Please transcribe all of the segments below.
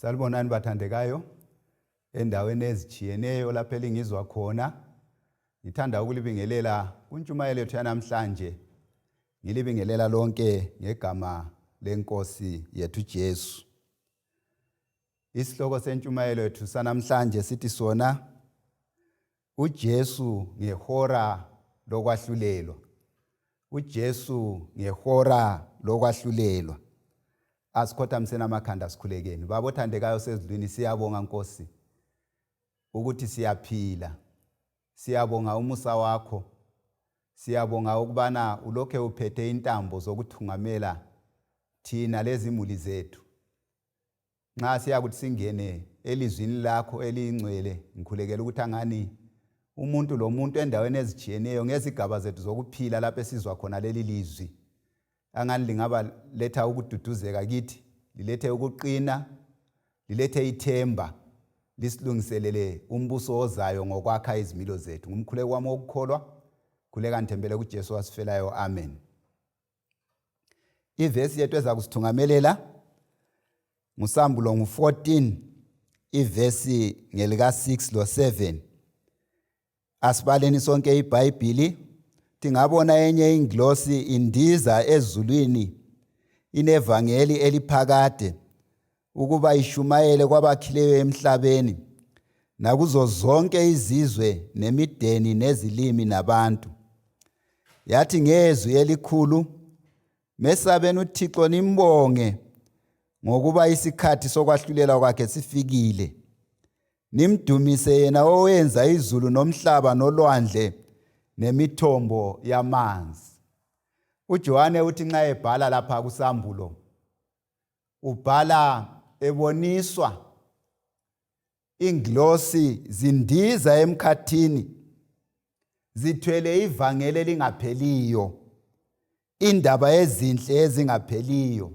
Salibonani bathandekayo endaweni ezitshiyeneyo lapho elingizwa khona. Ngithanda ukulibingelela kuntshumayelo yethu yanamhlanje. Ngilibingelela lonke ngegama lenkosi yethu Jesu. Isihloko sentshumayelo yethu sanamhlanje sithi sona uJesu ngehora lokwahlulelwa. UJesu ngehora lokwahlulelwa. Asikhothamiseni amakhanda sikhulekeni. Baba othandekayo sezulwini siyabonga Nkosi ukuthi siyaphila. Siyabonga umusa wakho. Siyabonga ukubana ulokhe uphethe intambo zokuthungamela thina lezimuli zethu. Nxa siyakuthi singene elizwini lakho eliyingcwele, ngikhulekela ukuthi angani umuntu lomuntu endaweni ezitshiyeneyo ngezigaba zethu zokuphila lapho esizwa khona leli lizwi, angani lingaba letha ukududuzeka kithi, lilethe ukuqina, lilethe ithemba, lisilungiselele umbuso ozayo ngokwakha izimilo zethu. Ngumkhuleko wami wokukholwa, khuleka ngithembele kuJesu wasifelayo. Amen. Ivesi yethu eza kusithungamelela nguSambulo ngu-14 ivesi ngelika-6 lo-7. Asibaleni sonke iBhayibhili. Thingabona enye ingilosi indiza ezulwini inevangeli eliphakade ukuba ishumayele kwabakhileyo emhlabeni nakuzo zonke izizwe nemideni nezilimi nabantu. Yathi ngezwi elikhulu, Mesabeni uThixo nimbonge ngokuba isikhathi sokwahlulelwa kwakhe sifikile. Nimdumise yena owenza izulu nomhlaba nolwandle nemithombo yamanzi. UJohane uthi nxa ebhala lapha kuSambulo ubhala eboniswa ingilosi zindiza emkhathini zithwele ivangeli elingapheliyo indaba ezinhle ezingapheliyo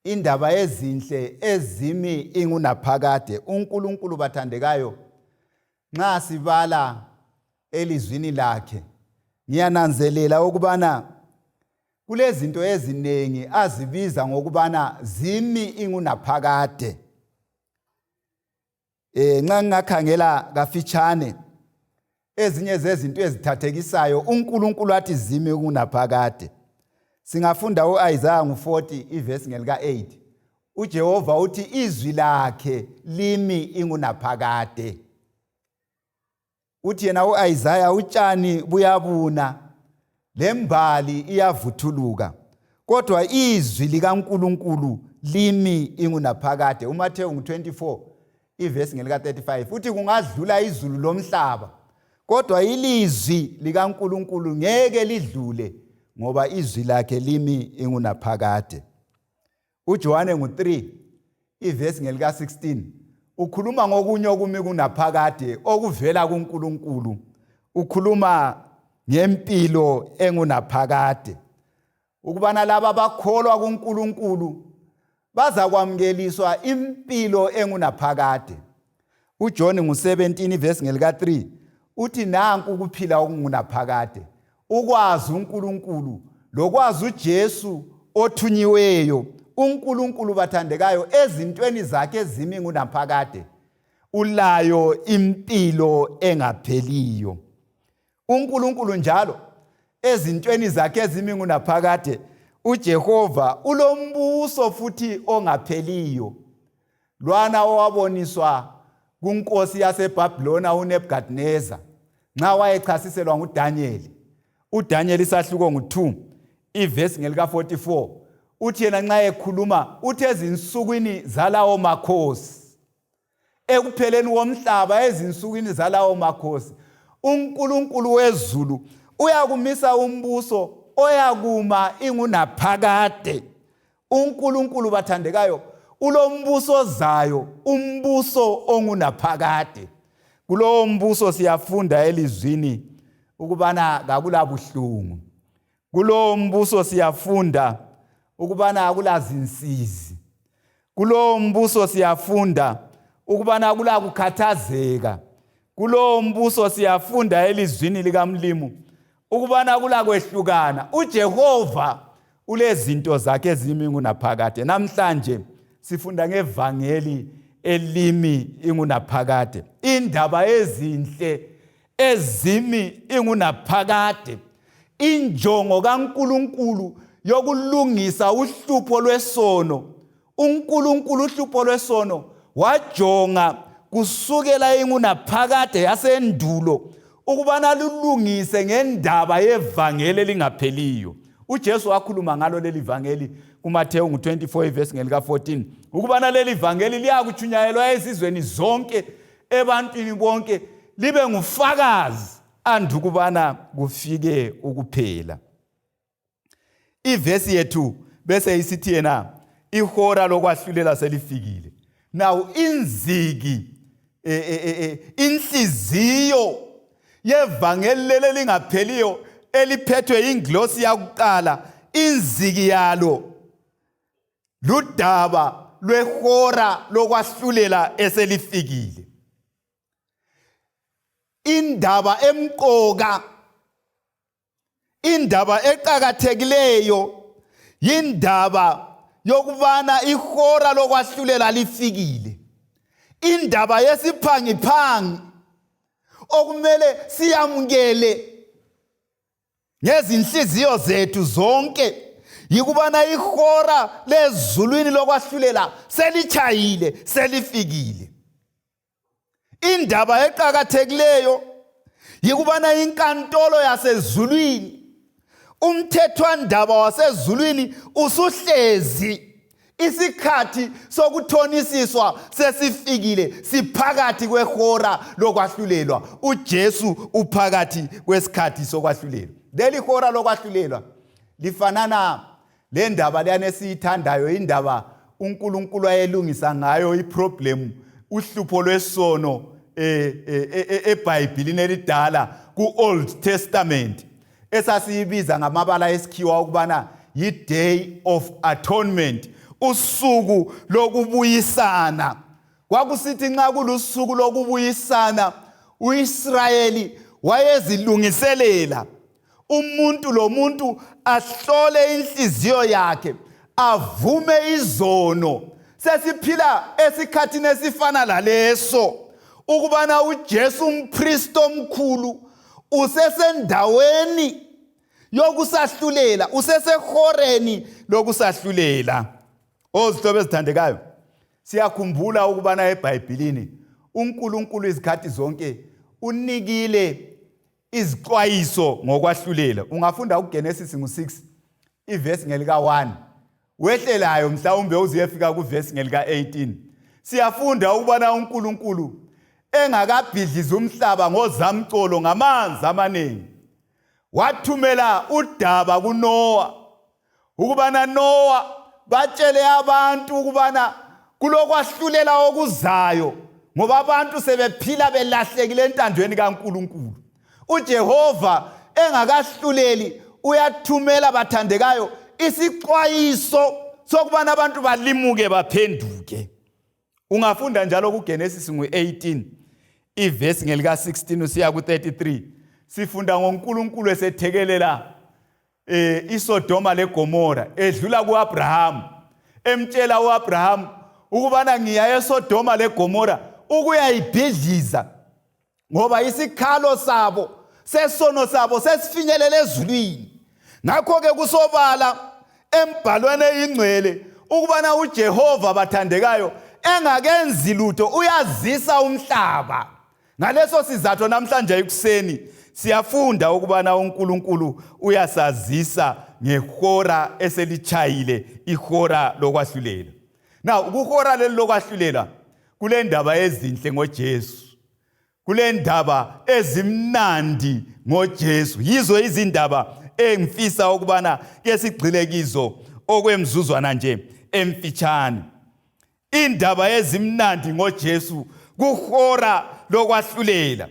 indaba ezinhle ezimi ingunaphakade uNkulunkulu bathandekayo nxa sibala elizwini lakhe ngiyananzelela ukubana kulezinto eziningi azibiza ngokubana zimi ingunaphakade eh nxa ngingakhangela kafitshane ezinye zezinto ezithathekisayo uNkulunkulu athi zimi kunaphakade singafunda uIsaiah ngu40 ivesi ngelika 8 uJehova uthi izwi lakhe limi ingunaphakade Uthi yena u-Isaya utshani buyabuna lembali iyavuthuluka kodwa izwi likaNkulunkulu limi ingunaphakade. UMathewu ngu-24 ivesi ngelika-35 uthi kungadlula izulu lomhlaba kodwa ilizwi likaNkulunkulu ngeke lidlule ngoba izwi lakhe limi ingunaphakade. UJohane ngu-3 ivesi ngelika-16 ukhuluma ngokunye okumi kunaphakade okuvela kuNkulunkulu ukhuluma ngempilo engunaphakade ukubana laba abakholwa kuNkulunkulu bazakwamukeliswa impilo engunaphakade uJohn ngu-17 ivesi ngelika-3 uthi nanku ukuphila okungunaphakade ukwazi uNkulunkulu lokwazi uJesu othunyiweyo uNkulunkulu bathandekayo ezintweni zakhe ezimi ngunaphakade ulayo impilo engapheliyo uNkulunkulu njalo ezintweni zakhe ezimi ngunaphakade uJehova ulombuso futhi ongapheliyo lwana owaboniswa kunkosi yaseBhabhilona uNebukadineza nxa wayechasiselwa nguDanyeli. UDaniel isahluko ngu-2 ivesi ngelika-44 uthi yena nxa ekhuluma uthi ezinsukwini zalawo makhosi ekupheleni komhlaba ezinsukwini zalawo makhosi uNkulunkulu wezulu uyakumisa umbuso oyakuma ingunaphakade uNkulunkulu bathandekayo ulombuso ozayo umbuso ongunaphakade kulowo mbuso siyafunda elizwini ukubana kakulabuhlungu kulowo mbuso siyafunda ukubana akulazinsizi kulowo mbuso siyafunda ukubana akulakukhathazeka kulowo mbuso siyafunda elizwini likaMlimu ukubana kulakwehlukana uJehova ulezinto zakhe ezimi ngunaphakade namhlanje sifunda ngevangeli elimi ingunaphakade indaba ezinhle ezimi ingunaphakade injongo kaNkuluNkulu yokulungisa uhlupho lwesono uNkulunkulu uhlupho lwesono wajonga kusukela ingunaphakade yasendulo ukubana lulungise ngendaba yevangeli elingapheliyo uJesu wakhuluma ngalo leli vangeli kuMathewu ngu-24 ivesi ngelika-14 ukubana leli vangeli liyakutshunyayelwa ezizweni zonke ebantwini bonke libe ngufakazi andukubana kufike ukuphela ivesi yethu bese isithi yena ihora lokwahlulela selifikile now inziki e, e, e, e, inhliziyo yevangeli leli lingapheliyo eliphethwe inglosi yakuqala inziki yalo ludaba lwehora lokwahlulela eselifikile indaba emqoka Indaba eqakathekileyo yindaba yokubana ihora lokwahlulela lifikile. Indaba yesiphangiphangi okumele siyamukele ngezinhliziyo zethu zonke yikubana ihora lezulwini lokwahlulela selitshayile selifikile. Indaba eqakathekileyo yikubana inkantolo yasezulwini umthethwandaba wasezulwini usuhlezi isikhathi sokuthonisiswa sesifikile siphakathi kwehora lokwahlulelwa uJesu uphakathi kwesikhathi sokwahlulelwa leli hora lokwahlulelwa lifanana Le ndaba leyana esiyithandayo indaba uNkulunkulu ayelungisa ngayo iproblem uhlupho lwesono eBhayibhilini elidala ku-Old Testament esasiyibiza ngamabala esikhiwa ukubana yi-Day of Atonement usuku lokubuyisana kwakusithi nxa kulusuku lokubuyisana uIsrayeli wayezilungiselela umuntu lomuntu ahlole inhliziyo yakhe avume izono sesiphila esikhathini esifana laleso ukubana uJesu umpristi omkhulu usesendaweni yokusahlulela usesehoreni lokusahlulela ozihlobo ezithandekayo siyakhumbula ukubana eBhayibhilini uNkulunkulu izikhathi zonke unikile izixwayiso ngokwahlulela ungafunda uGenesis ngu-6 ivesi ngelika-1 wehlelayo mhlawumbe uziyefika kuvesi ngelika-18 siyafunda ukubana uNkulunkulu engakabhidlizi umhlaba ngozamcolo ngamanzi amaningi wathumela udaba kuNowa ukubana Nowa batshele abantu ukubana kulokwahlulela okuzayo ngoba abantu sebephila belahlekile entandweni kaNkulunkulu uJehova engakahluleli uyathumela bathandekayo isixwayiso sokubana abantu balimuke baphenduke Ungafunda njalo kuGenesis ngu-18 ivesi ngelika-16 usiya ku-33 sifunda ngoNkulunkulu esethekelela eh iSodoma leGomora edlula kuAbraham emtshela uAbraham ukubana ngiya eSodoma leGomora ukuyayibhidliza ngoba isikhalo sabo sesono sabo sesifinyelele ezulwini ngakho-ke kusobala embhalweni eyingcwele ukubana uJehova bathandekayo engakenzi lutho uyazisa umhlaba ngaleso sizathu namhlanje ekuseni Siyafunda ukubana uNkulunkulu uyasazisa ngehora eselichayile, ihora lokwahlulela. Now kuhora leli lokwahlulela kulendaba ezinhle ngoJesu. Kulendaba ezimnandi ngoJesu. Yizo izindaba engifisa ukubana ke sigxile kizo okwemzuzwana nje emfitshane. Indaba ezimnandi ngoJesu kuhora lokwahlulela.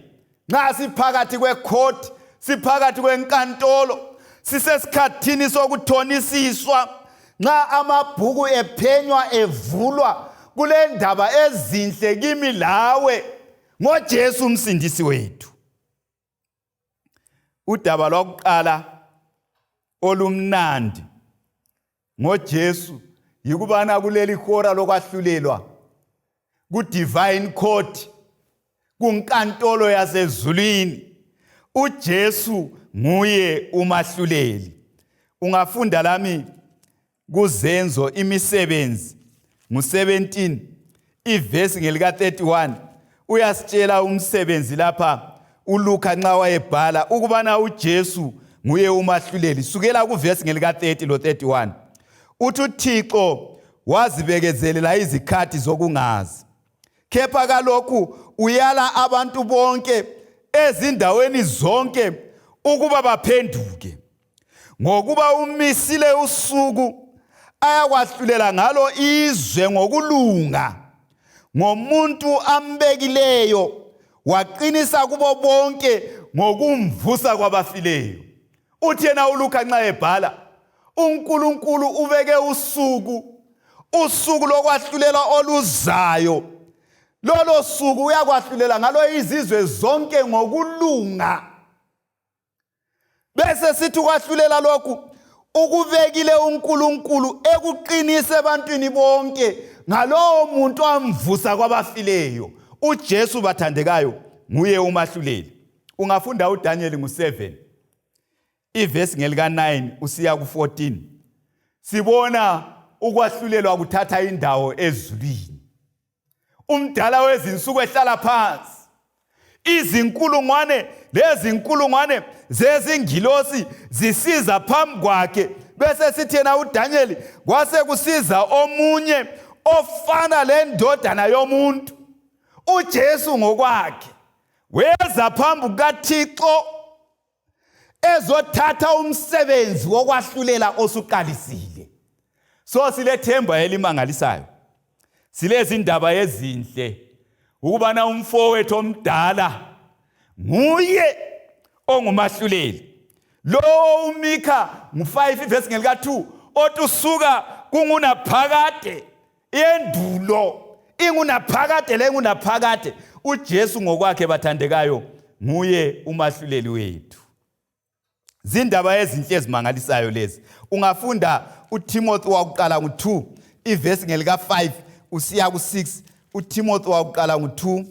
Nxa siphakathi kwecourt, siphakathi kwenkantolo, sisesikhathini sokuthonisiswa, nxa amabhuku ephenywa evulwa, kulendaba ezinhle kimi lawe ngoJesu umsindisi wethu. Udaba lwakuqala olumnandi ngoJesu yikubana kuleli hora lokwahlulelwa ku-divine court, kunkantolo yasezulwini, uJesu nguye umahluleli. Ungafunda lami kuZenzo imisebenzi ngu-17 ivesi ngelika-31, uyasitshela umsebenzi lapha uLuka nxa wayebhala ukubana uJesu nguye umahluleli. Sukela kuvesi ngelika-30 lo-31, uthi uThixo wazibekezelela izikhathi zokungazi, kepha kalokhu uyala abantu bonke ezindaweni zonke ukuba baphenduke, ngokuba umisile usuku ayakwahlulela ngalo izwe ngokulunga ngomuntu ambekileyo, waqinisa kubo bonke ngokumvusa kwabafileyo. Uthi yena uLuka nxa ebhala, uNkulunkulu ubeke usuku, usuku lokwahlulela oluzayo. Lolo suku uyakwahlulela ngalo izizwe zonke ngokulunga. Bese sithi ukwahlulela lokhu ukubekile uNkulunkulu ekuqinise ebantwini bonke ngalowo muntu amvusa kwabafileyo. UJesu bathandekayo nguye umahluleli. Ungafunda uDaniel ngu-7 ivesi ngelika-9 usiya ku-14, sibona ukwahlulelwa kuthatha indawo ezulwini. Umdala wezinsuku ehlala phansi, izinkulungwane lezinkulungwane zezingilosi zisiza phambi kwakhe. Bese sithi yena uDaniel, kwase kusiza omunye ofana lendodana yomuntu, uJesu ngokwakhe weza phambi kukaThixo ezothatha umsebenzi wokwahlulela osuqalisile. So silethemba elimangalisayo, silezindaba ezinhle ukubana umfowethu omdala nguye ongumahluleli. Lo uMikha ngu-5 ivesi ngelika-2 othi usuka kungunaphakade yendulo, ingunaphakade lengunaphakade. UJesu ngokwakhe bathandekayo nguye umahluleli wethu. Zindaba ezinhle ezimangalisayo lezi. Ungafunda uTimothy wakuqala ngu-2 ivesi ngelika-5 usiya ku-6. UTimothy wakuqala ngu-2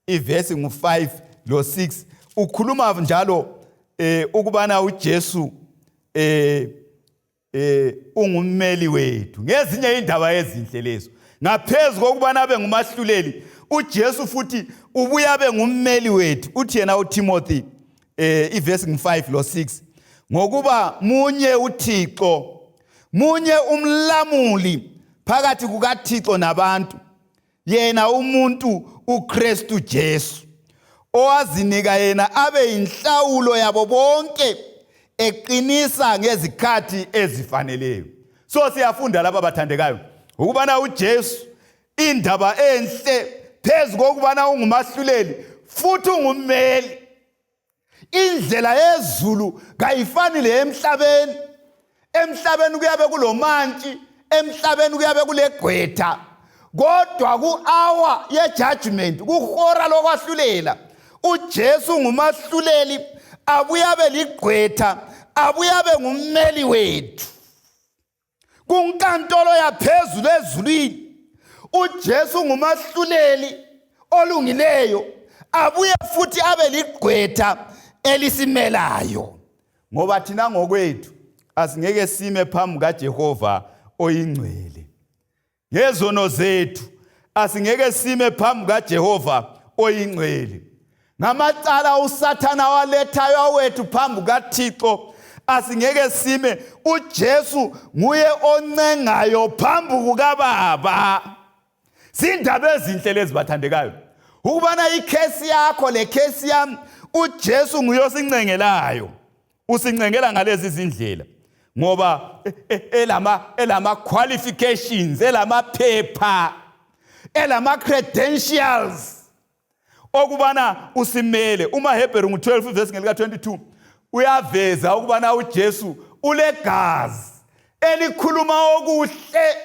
ivesi ngu-5 lo-6 ukhuluma njalo ukubana uJesu ungummeli wethu. Ngezinye indaba ezinhle lezo. Ngaphezu kokubana abe ngumahluleli, uJesu futhi ubuya abe ngummeli wethu. Uthi yena uTimothy ivesi ngu-5 lo-6, ngokuba munye uThixo, munye umlamuli phakathi kukaThixo nabantu, yena umuntu uKristu Jesu, owazinika yena abe yinhlawulo yabo bonke, eqinisa ngezikhathi ezifaneleyo. So siyafunda lapha bathandekayo ukubana uJesu indaba enhle, phezu kokubana ungumahluleli futhi ungummeli. Indlela yezulu kayifani leyemhlabeni. Emhlabeni kuyabe kulomantshi, emhlabeni kuyabe kulegqwetha, kodwa ku-hour ye-judgment, kuhora lokwahlulela, uJesu ngumahluleli abuye abe ligqwetha, abuye abe ngummeli wethu kunkantolo yaphezulu ezulwini. uJesu ngumahluleli olungileyo, abuye futhi abe ligqwetha elisimelayo, ngoba thina ngokwethu asingeke sime phambi kaJehova oyingcwele ngezono zethu. Asingeke sime phambi kaJehova oyingcwele. Ngamacala uSathana awalethayo awethu phambi kukaThixo asingeke sime. UJesu nguye oncengayo phambi kukaBaba. Sindaba ezinhle lezi bathandekayo, ukubana ikhesi yakho le khesi yami uJesu nguye osincengelayo. Usincengela ngalezi zindlela ngoba e, e, elama elama qualifications, elamaphepha, elama credentials okubana usimele. UmaHebheru ngu-12 ivesi ngelika-22 uyaveza ukubana uJesu ulegazi elikhuluma okuhle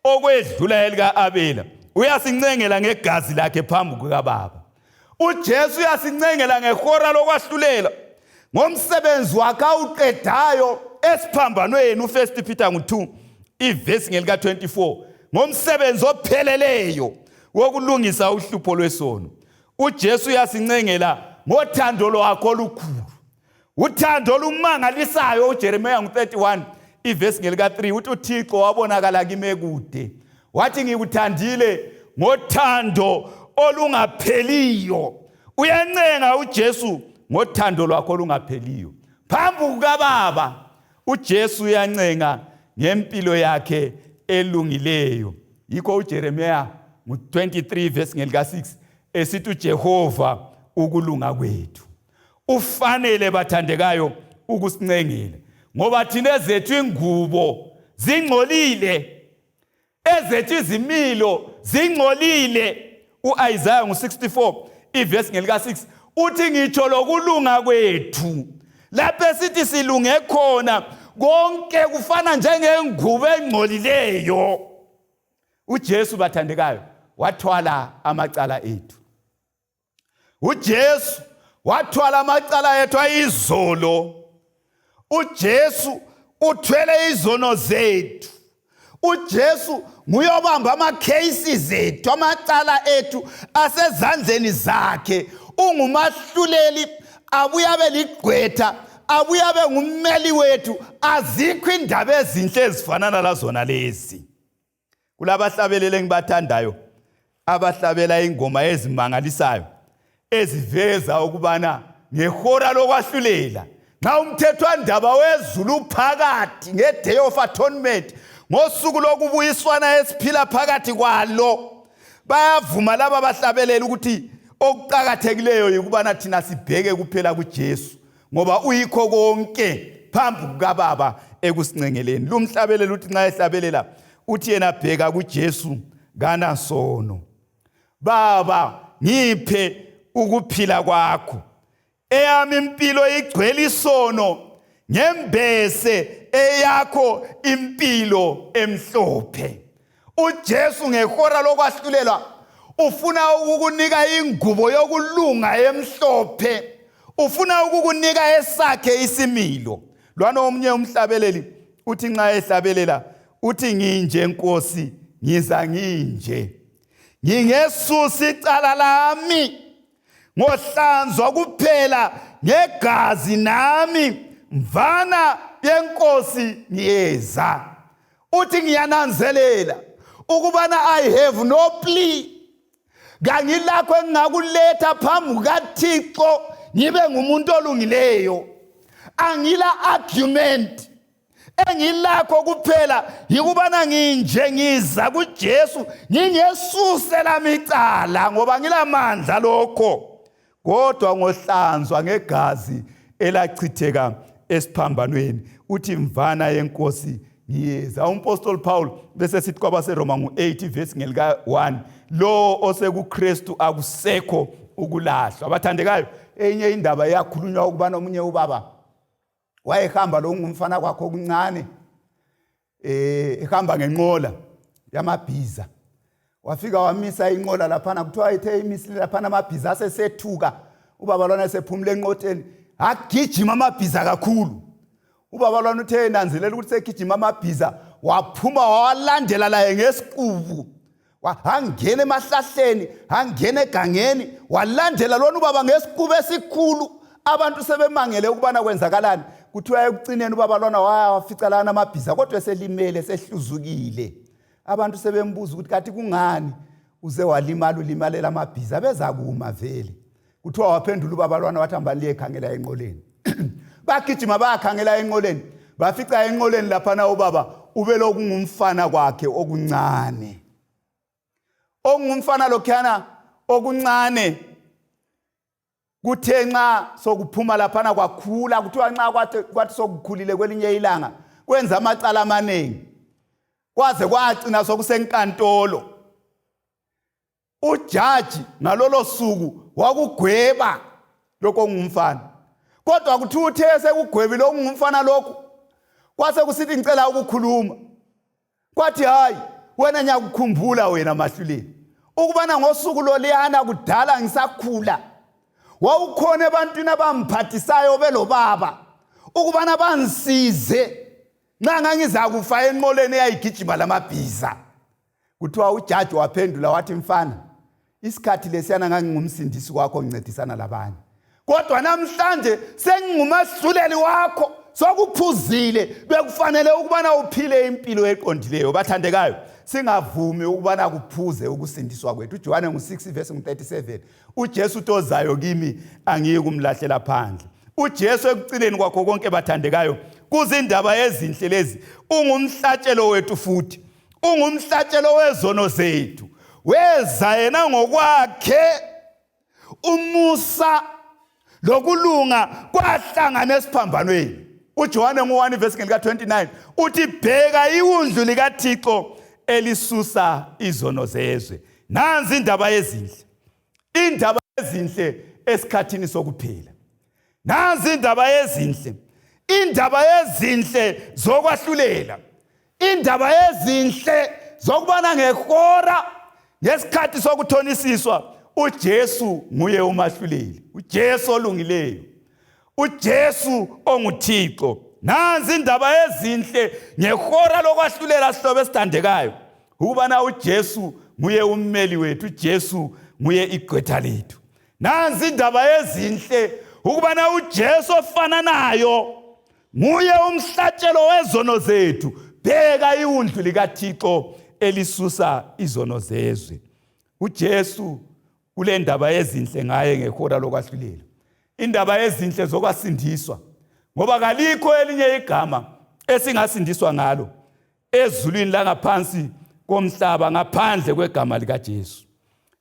okwedlula elika-Abela. Uyasincengela ngegazi lakhe phambi kukaBaba. UJesu uyasincengela ngehora lokwahlulela ngomsebenzi wakhe awuqedayo esiphambanweni. UFirst Peter ngu-2 ivesi ngelika-24, ngomsebenzi opheleleyo wokulungisa uhlupho lwesono. UJesu uyasincengela ngothando lwakhe olukhulu, uthando olumangalisayo. UJeremiya ngu-31 ivesi ngelika-3 uthi, uThixo wabonakala kimi ekude, wathi, ngikuthandile ngothando olungapheliyo. Uyancenga uJesu ngothando lwakho olungapheliyo phambi kukaBaba. UJesu uyancenga ngempilo yakhe elungileyo. Yikho uJeremiya ngu-23 verse ngelika-6 esithi, uJehova ukulunga kwethu. Ufanele bathandekayo ukusincengela, ngoba thina ezethu ingubo zingcolile, ezethu izimilo zingcolile. U-Isaya ngu-64 ivesi ngelika-6 uthi, ngitsho lokulunga kwethu lapho esithi silunge khona, konke kufana njengengubo engcolileyo. UJesu bathandekayo wathwala amacala ethu. UJesu wathwala amacala ethu ayizolo. UJesu uthwele izono zethu. UJesu nguyobamba ama-cases ethu, amacala ethu asezandleni zakhe. Ungumahluleli, abuye abe ligqwetha, abuye abe ngummeli wethu. Azikho indaba ezinhle ezifanana lazona lezi. Kulabahlabeleli engibathandayo abahlabela ingoma ezimangalisayo eziveza ukubana ngehora lokwahlulela, nxa umthethwandaba wezulu uphakathi nge-Day of Atonement, ngosuku lokubuyiswana esiphila phakathi kwalo, bayavuma laba bahlabeleli ukuthi okuqakathekileyo yikubana thina sibheke kuphela kuJesu, ngoba uyikho konke phambi kukaBaba ekusincengeleni. Lumhlabelela uthi nxa ehlabelela uthi yena, bheka kuJesu kanasono. Baba, ngiphe ukuphila kwakho, eyami impilo igcwele isono, ngembese eyakho impilo emhlophe. UJesu ngehora lokwahlulelwa ufuna ukukunika ingubo yokulunga emhlophe, ufuna ukukunika esakhe isimilo. Lwana omunye umhlabeleli uthi nxa ehlabelela uthi, nginje Nkosi, ngiza nginje, ngingesusa icala lami, ngohlanzwa kuphela ngegazi, nami mvana yenkosi ngiyeza. Uthi, ngiyananzelela ukubana I have no plea, kangilakho engingakuletha phambi kukaThixo ngibe ngumuntu olungileyo, angila argument. Engilakho kuphela yikubana nginje, ngiza kuJesu ngingesuse lami icala, ngoba ngilamandla lokho, kodwa ngohlanzwa ngegazi elachitheka esiphambanweni. Uthi, mvana yenkosi ngiyeza. Umpostoli Paul bese sithi kwabaseRoma ngu-8 ivesi ngelika-1, lo osekuKristu akusekho ukulahlwa. Abathandekayo, enye indaba eyakhulunywa ukubana omunye ubaba wayehamba lo ngumfana kwakho okuncane, ehamba ngenqola yamabhiza, wafika wamisa inqola laphana. Kuthiwa ithe imisile laphana, amabhiza asesethuka. Ubaba lwana esephumule enqoteni, agijima amabhiza kakhulu. Ubaba lwana uthe enanzelela ukuthi segijima amabhiza, waphuma wawalandela laye ngesiqubu, wangena emahlahleni, angena egangeni, walandela lona ubaba ngesiqubu esikhulu. Abantu sebemangele ukubana kwenzakalani. Kuthiwa ekucineni ubaba lona wafica lana amabhiza, kodwa eselimele, esehluzukile. Abantu sebembuza ukuthi kathi kungani uze walimala, ulimalela amabhiza, bezakuma vele. Kuthiwa waphendula ubaba lwana wathi hamba liyekhangela enqoleni. Bagijima bayakhangela enqoleni, bafica enqoleni laphana ubaba ubelokungumfana kwakhe okuncane. Okungumfana lokhuyana okuncane Kuthe nxa sokuphuma laphana kwakhula, kuthiwa nxa kwathi sokukhulile kwelinye ilanga kwenza amacala amaningi kwaze kwagcina sokusenkantolo. Ujaji ngalolo suku wakugweba lokho okungumfana, kodwa kuthiwa uthe esekugwebile okungumfana lokhu kwase kusithi ngicela ukukhuluma. Kwathi hayi wena ngiyakukhumbula wena mahluleli ukubana ngosuku loliyana kudala ngisakhula wawukhona ebantwini abangiphathisayo belobaba ukubana bangisize nxa ngangizakufa enqoleni eyayigijima lamabhiza. Kuthiwa ujaji waphendula wathi mfana, isikhathi lesiyana ngangingumsindisi wakho ngincedisana labanye, kodwa namhlanje sengingumahluleli wakho, sokuphuzile, bekufanele ukubana uphile impilo eqondileyo. Bathandekayo, singavumi ukubana kuphuze ukusindiswa kwethu. UJohane ngu-6 verse ngu-37, uJesu uthi ozayo kimi angiyi kumlahlela phandle. UJesu ekucineni kwakho konke, bathandekayo, kuzindaba ezinhle lezi, ungumhlatshelo wethu futhi ungumhlatshelo wezono zethu. Weza yena ngokwakhe, umusa lokulunga kwahlangana esiphambanweni. UJohane ngu-1 verse lika-29 uthi bheka iwundlu likaThixo elisusa izono zezwe. Nanzi indaba ezinhle, indaba ezinhle esikhathini sokuphela. Nanzi indaba ezinhle, indaba ezinhle zokwahlulela, indaba ezinhle zokubana ngehora ngesikhathi sokuthonisiswa uJesu nguye umahluleli, uJesu olungileyo, uJesu onguThixo. Nanzi indaba ezinhle ngehora lokwahlulela, sihlobo esithandekayo, ukubana uJesu nguye ummeli wethu, uJesu nguye igqwetha lethu. Nanzi indaba ezinhle ukubana uJesu ofananayo nguye umhlatshelo wezono zethu. Bheka iwundlu likaThixo elisusa izono zezwe. UJesu kule ndaba ezinhle ngaye ngehora lokwahlulela, indaba ezinhle zokwasindiswa, ngoba kalikho elinye igama esingasindiswa ngalo ezulwini langaphansi komhlaba ngaphandle kwegama likaJesu.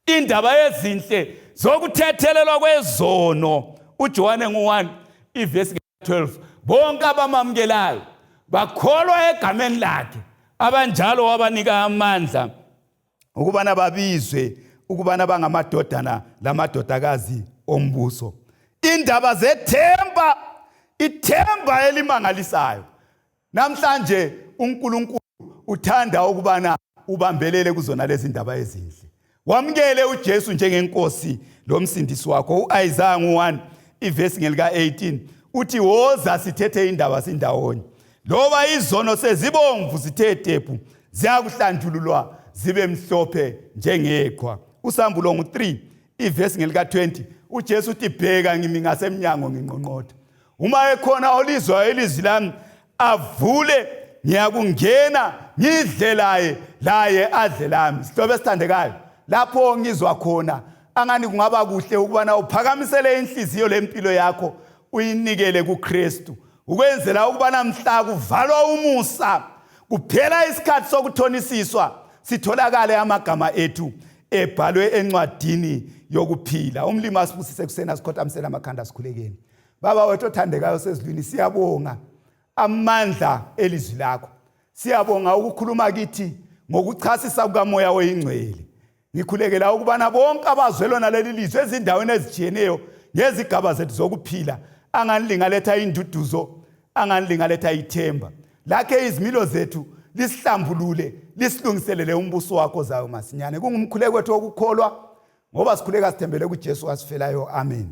Indaba ezinhle zokuthethelelwa kwezono, uJohane ngu-1 ivesi 12, bonke abamamukelayo bakholwa egameni lakhe, abanjalo wabanika amandla ukubana babizwe ukubana bangamadodana lamadodakazi ombuso. Indaba zethemba, ithemba elimangalisayo. Namhlanje uNkulunkulu uthanda ukubana ubambelele kuzona lezi ndaba ezinhle, wamukele uJesu njengenkosi lomsindisi wakho. U-Isaya ngu-1 ivesi ngelika-18 uthi woza sithethe indaba sindawonye, loba izono sezibomvu zithe tephu, ziyakuhlanjululwa zibe mhlophe njengeqhwa. Usambulo ngu-3 ivesi ngelika-20, uJesu uthi bheka ngimi ngasemnyango nginqonqotha, uma ekhona olizwayo ilizwi lami avule, ngiyakungena ngidle laye, laye adle lami. Sihlobo esithandekayo, lapho ngizwa khona angani kungaba kuhle ukubana uphakamisele inhliziyo lempilo yakho uyinikele kuKristu, ukwenzela ukubana mhla kuvalwa umusa kuphela isikhathi sokuthonisiswa sitholakale amagama ethu ebhalwe encwadini yokuphila. Umlimi asibusise kusena, sikhothamisele amakhanda sikhulekeni. Baba wethu othandekayo sezulwini, siyabonga amandla elizwi lakho, siyabonga ukukhuluma kithi ngokuchasisa kukaMoya oyiNgcwele. Ngikhulekela ukubana bonke abazwe lona leli lizwi ezindaweni ezitshiyeneyo ngezigaba zethu zokuphila, angani lingaletha induduzo, angani lingaletha ithemba lakhe, izimilo zethu lisihlambulule, lisilungiselele umbuso wakho zayo masinyane. Kungumkhuleko wethu wokukholwa, ngoba sikhuleka sithembele kuJesu wasifelayo. Amen.